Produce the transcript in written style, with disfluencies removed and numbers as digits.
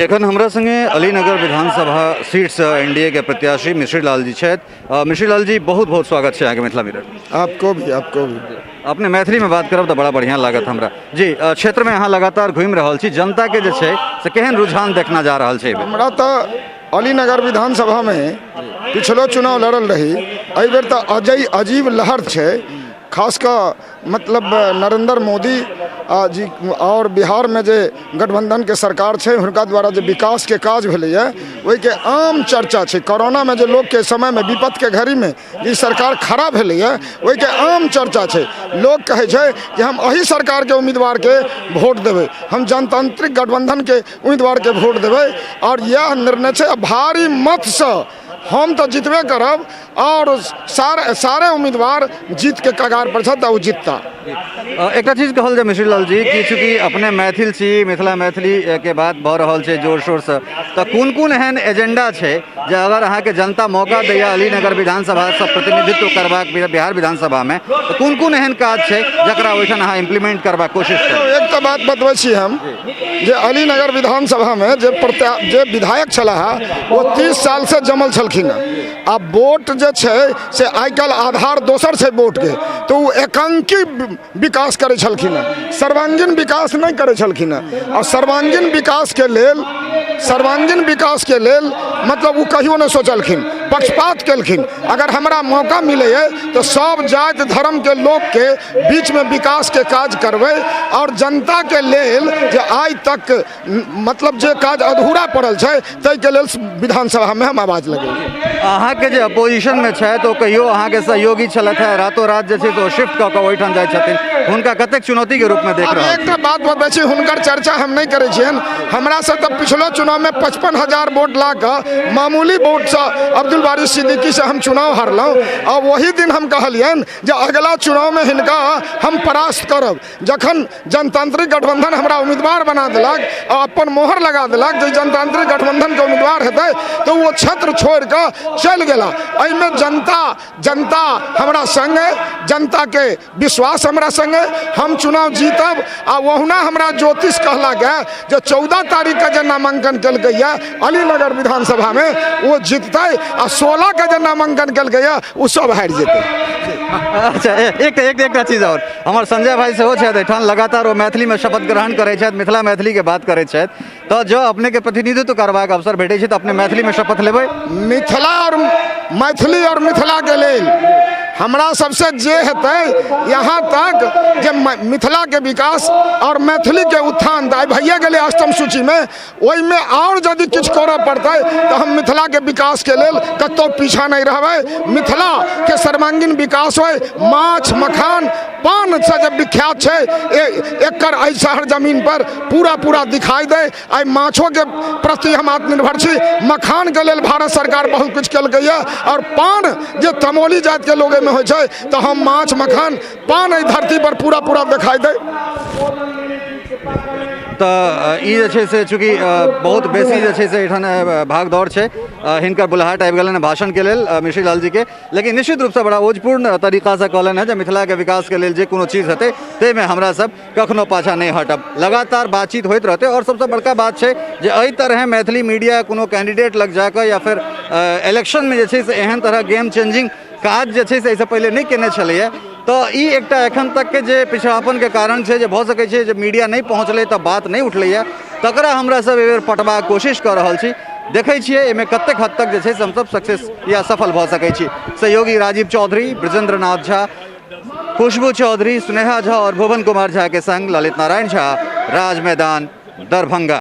एखन हमरा संगे अलीनगर विधानसभा सीटसँ एनडीए के प्रत्याशी मिश्री लाल जी छथि। मिश्री लाल जी, बहुत बहुत स्वागत छै अहाँके मिथिला मिरर। आपको भी, आपको भी। अपने मैथिलीमे बात करब तऽ बड़ा बढ़िआँ लागत हमरा। जी, क्षेत्रमे अहाँ लगातार घुमि रहल छी, जनताके जे छै से केहन रुझान देखना जा रहल छै? हमरा तऽ अलीनगर विधानसभामे पिछलो चुनाव लड़ल रही, एहिबेर तऽ अजय अजीब लहर छै। खास कऽ मतलब नरेन्द्र मोदी जी आओर बिहारमे जे गठबन्धनके सरकार छै, हुनका द्वारा जे विकासके काज भेलैए, ओहिके आम चर्चा छै। कोरोनामे जे लोकके समयमे, विपदके घड़ीमे ई सरकार खड़ा भेलैए, ओहिके आम चर्चा छै। लोक कहै छै कि हम एही सरकारके उम्मीदवारके वोट देबै, हम जनतांत्रिक गठबन्धनके उम्मीदवारके वोट देबै। आओर इएह निर्णय छै। भारी मतसँ हम तऽ जितबे करब आओर सारे सारे उम्मीदवार जीतके कगार पर छथि आ ओ जितता। एकटा चीज कहल जाय मिश्री लाल जी, कि चूँकि अपने मैथिल छी, मिथिला मैथिली के बात भऽ रहल छै जोर शोरसँ, तऽ कोन कोन एहन एजेंडा छै जे अगर अहाँके जनता मौका दैया अलीनगर विधानसभासँ प्रतिनिधित्व करबाक बिहार विधानसभामे, तऽ कोन कोन एहन काज छै जकरा ओहिठाम अहाँ इम्प्लीमेंट करबाक कोशिश करबै? एक तऽ बात बतबै छी हम जे अलीनगर विधानसभामे जे प्रत्या जे विधायक छलाह, ओ 30 सालसँ जमल छलखिन हँ। आ वोट जे छै से आइ काल्हि आधार दोसर छै वोटके, तऽ ओ एकांकी विकास करै छलखिन हँ, सर्वांगीण विकास नहि करै छलखिन हँ। आ सर्वांगीण विकासके लेल मतलब ओ कहियो नहि सोचलखिन, पक्षपात केलखिन। अगर हमरा मौका मिलैए तऽ सब जाति धर्मके लोकके बीचमे विकासके काज करबै आओर जनताके लेल जे आइ तक मतलब जे काज अधूरा पड़ल छै, ताहिके लेल विधानसभामे हम आवाज लगेबै। अहाँके जे अपोजिशनमे छथि, ओ कहियो अहाँके सहयोगी छलथि हेँ, रातो रात जे छै से ओ शिफ्ट कऽ कऽ ओहिठाम जाइ छथिन, हुनका कतेक चुनौतीके रूपमे देख आब रहल छी? एकटा बात बतबै छी, हुनकर चर्चा हम नहि करै छियनि। हमरा से तऽ पिछलो चुनावमे 55,000 वोट ला कऽ मामूली वोटसँ अब्दुल बारी सिद्दीकी से हम चुनाव हारलहुँ। आ ओही दिन हम कहलियनि जे अगिला चुनावमे हिनका हम परास्त करब। जखन जनतांत्रिक गठबंधन हमरा उम्मीदवार बना देलक आ अपन मोहर लगा देलक जे जनतांत्रिक गठबंधनके उम्मीदवार हेतै, तऽ ओ क्षेत्र छोड़ि कऽ चलि गेला। एहिमे जनता जनता हमरा संग अइ, जनताके विश्वास हमरा संग अइ, हम चुनाव जीतब। आ ओहुना हमरा ज्योतिष कहलक हे जे 14 तारीखके जे नामांकन केलकैए अलीनगर विधानसभामे, ओ जीततै आ 16के जे नामांकन केलकैए, ओ सब हारि जेतै। अच्छा, एकटा एकटा एकटा चीज आओर, हमर संजय भाई सेहो छथि एहिठाम। लगातार ओ मैथिलीमे शपथ ग्रहण करै छथि, मिथिला मैथिलीके बात करै छथि, तऽ जँ अपनेके प्रतिनिधित्व करबाक अवसर भेटै छै तऽ अपने मैथिलीमे शपथ लेबै? मिथिला आओर मैथिली आओर मिथिलाके लेल हमरा सबसे जे हेतै, यहाँ तक जे मिथिलाके विकास आओर मैथिलीके उत्थान तऽ आइ भइए गेलै अष्टम सूचीमे, ओहिमे आओर यदि किछु करऽ पड़तै तऽ हम मिथिलाके विकासके लेल कतहु पीछा नहि रहबै। मिथिलाके सर्वांगीण विकास होइ, माछ मखान पानसँ जे विख्यात छै, एकर एहि शहर जमीन पर पूरा पूरा दिखाई दे। आइ माछोके प्रति हम आत्मनिर्भर छी, मखानके लेल भारत सरकार बहुत किछु केलकैए आओर पान जे तमोली जातिके लोग एहिमे होइ छै, तऽ हम माछ मखान पान एहि धरती पर पूरा पूरा देखाई दे। तऽ ई जे छै से चूँकि बहुत बेसी जे छै से एहिठाम भाग दौड़ छै, हिनकर बुलाहट आबि गेलनि भाषणके लेल मिश्री लाल जीके, लेकिन निश्चित रूपसँ बड़ा ओजपूर्ण तरीकासँ कहलनि हेँ जे मिथिलाके विकासके लेल जे कोनो चीज हेतै, ताहिमे हमरा सब कखनो पाछाँ नहि हटब। लगातार बातचीत होइत रहतै। आओर सबसँ बड़का बात छै जे एहि तरहे मैथिली मीडिया कोनो कैंडिडेट लग जाकऽ या फेर इलेक्शनमे जे छै से एहन तरह गेम चेंजिंग काज जे छै से एहिसँ पहिले नहि केने छलैए। तऽ ई एकटा एखन तकके जे पिछड़ापनके कारण छै जे भऽ सकै छै जे मीडिया नहि पहुँचलै तऽ बात नहि उठलैए, तकरा हमरा सब एहि बेर पटबाक कोशिश कऽ रहल छी। देखै छियै एहिमे कतेक हद तक जे छै से हमसब सक्सेस या सफल भऽ सकै छी। सहयोगी राजीव चौधरी, ब्रजेंद्र नाथ झा, खुशबू चौधरी, सुनेहा झा और भुवन कुमार झा के संग ललित नारायण झा, राज मैदान, दरभंगा।